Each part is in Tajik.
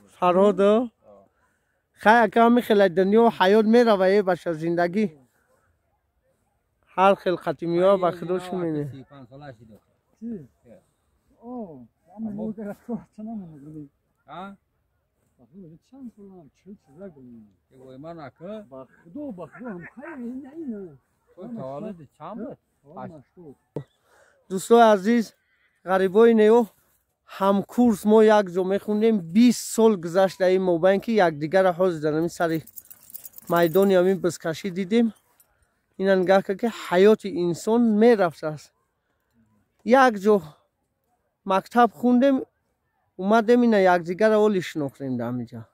فرهاد خیلی کمی خیلی دنیا و حیات میره باشه زندگی هر خیل ختمی ها با خودش مینه. دوستای عزیز غریبای نیو هم کورس ما یک جا میخوندیم 20 سال گذشت در این مابین که یکدیگر را حاضر در همین سر میدان همین بزکشی دیدیم. این نگاه که حیات انسان میرفت است. یک جا مکتب خوندیم اومدیم اینا یکدیگر را اولی شناختیم در همینجا.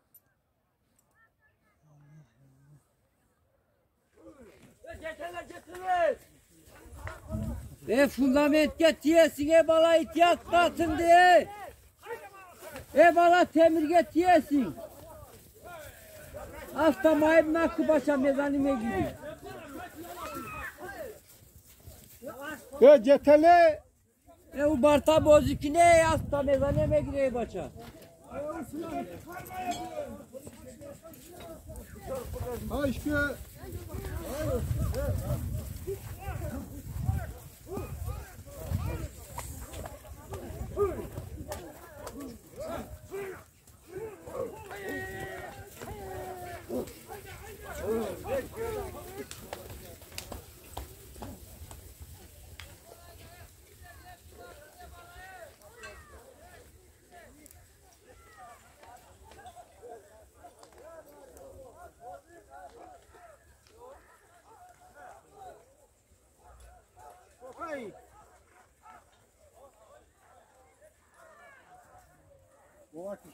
E fundamentga tiyesin, e bala ihtiyat katın diye. E bala temirge tiyesin. Hafta mayib nakı başa mezanime gidiyor. E cetele. E u barta bozikine hafta mezanime gidiyor başa. Ha işte.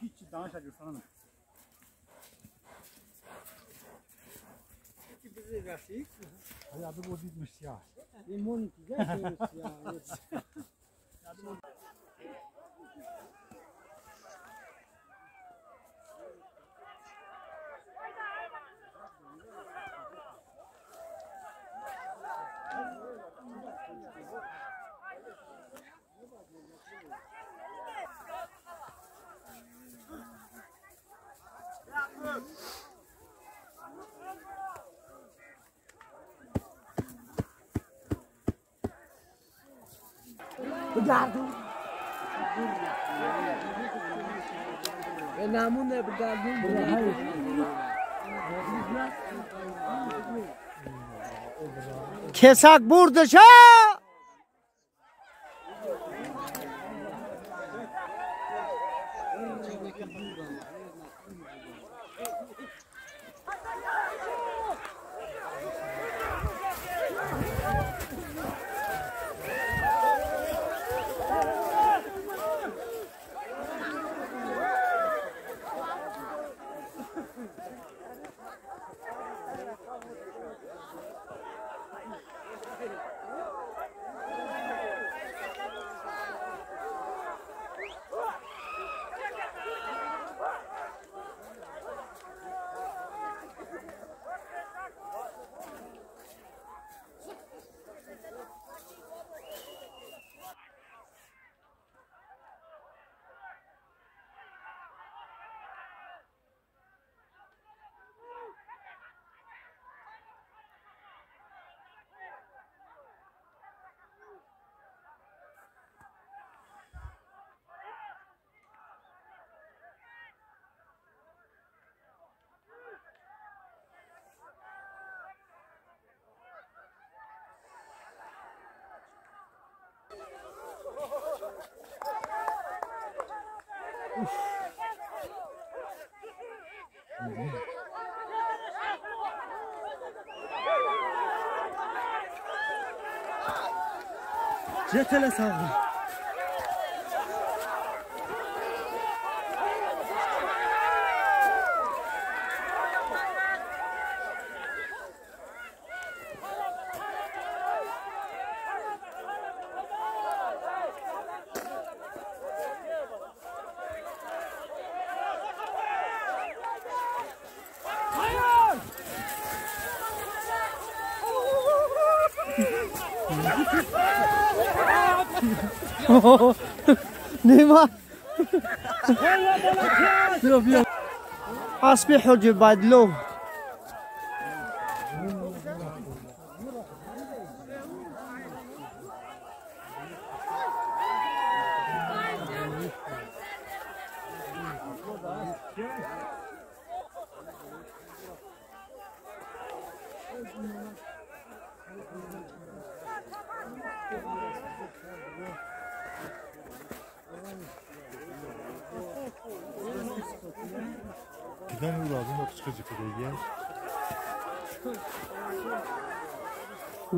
Hiç daha şaşırsana. Ya bu bitmiş ya. Kesak burdu şa. Cetele sağlı. Нема. Аспи Ҳоҷи Убайдулло.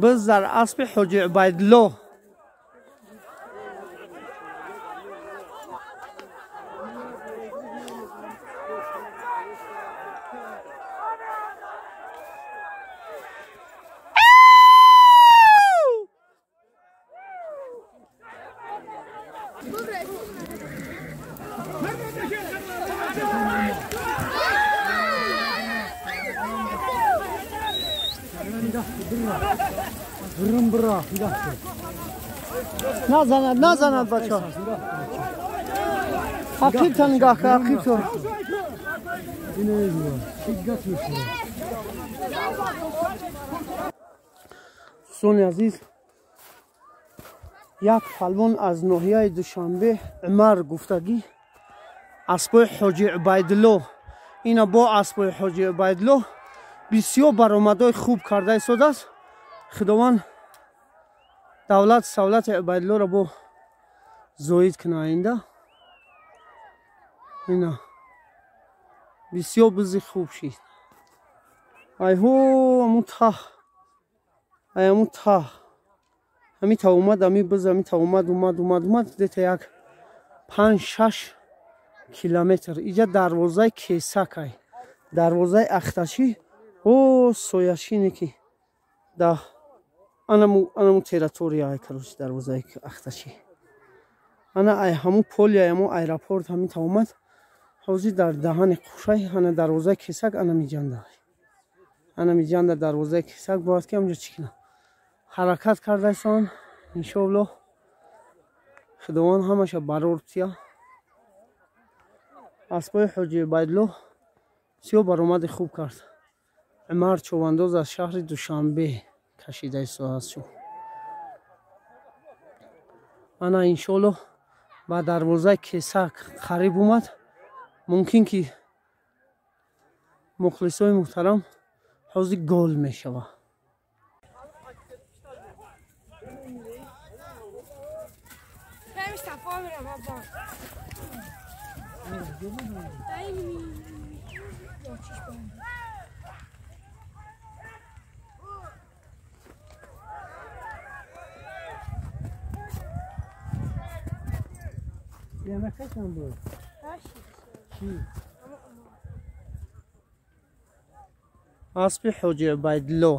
Biz дар аспи Ҳоҷи Убайдулло. Назанад, назанад бача. Ақибта нигоҳ кар, ақибто. Дӯстони азиз, як палвон аз ноҳияи Душанбе Умар гуфтагӣ аспои Ҳоҷи Убайдулло. Ина бо аспои Ҳоҷи Убайдулло бисёр баромадҳои хуб карда истодааст. Худованд давлат савлати Убайдуллоро бо зоид кунад оинда. Ина бисёр бизи хуб шид. Айҳо аму таҳ, ай аму таҳ ҳами та омад, ами биз ами та омад, омад, омад, омад, дета як 5-6 километр. Иҷа дарвозаи Кесак ай, дарвозаи Ахташӣ. О сояшине ки да анаму территория ай, короче, дарвозаи Ахташӣ. Ана ай ҳаму полия, ҳаму аэропорт ҳамин та омад. Ҳозир дар даҳани Қушай ана дарвозаи Кесак ана миҷанда. Ана миҷанда дарвозаи Кесак бояд ки ҳамҷо чӣ кунам. Ҳаракат кардаистон, иншоаллоҳ Худованд ҳамаша барор тия. Аспои Ҳоҷи Убайдулло бисёр баромади хуб кард. Умар Човандоз аз шаҳри Душанбе кашида истодааст шуд. Ана иншоаллоҳ ба дарвозаи Кесак қариб омад. Мумкин ки мухлисои муҳтарам ҳозир гол мешавад. Аспи Ҳоҷи Убайдулло.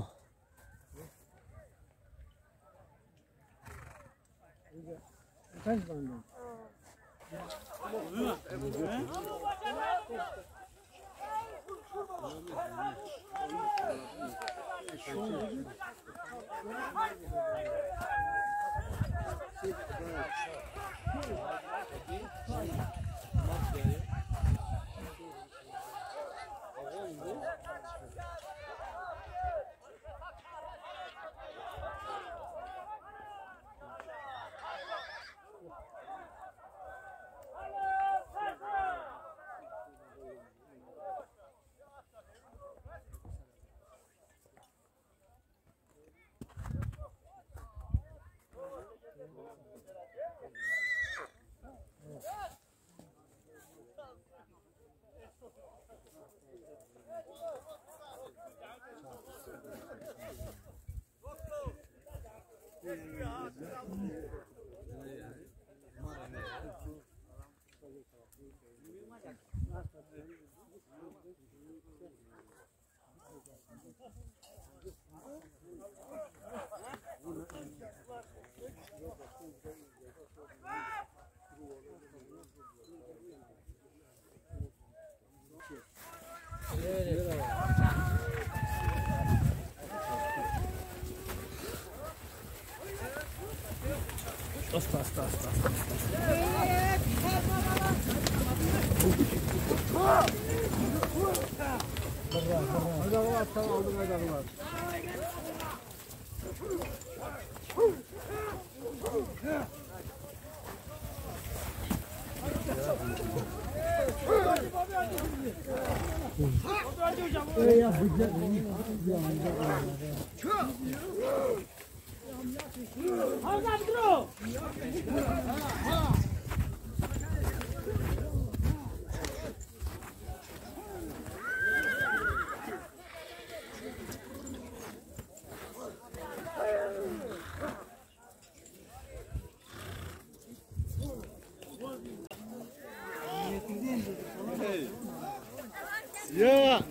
Yeah.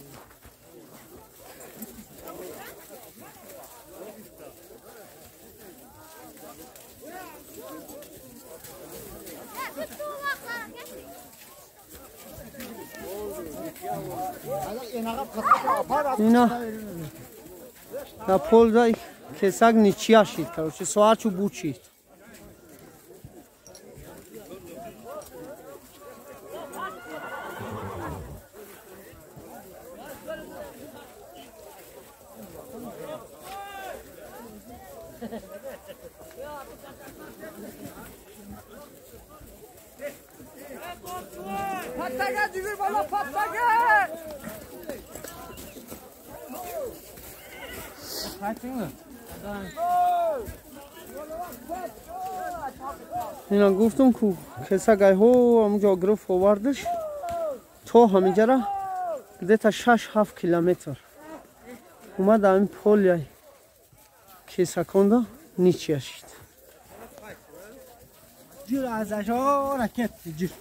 Ина на ползай кесак ничья шид, короче, соачу бучит. Ина гуфтум ку кесагайҳо ҳамунҷо гирифт овардаш то ҳаминҷара где-то 6-7 километр омад ҳамин поляй кесаконда ничья шид. Ҷир аз ашо ракет ҷир.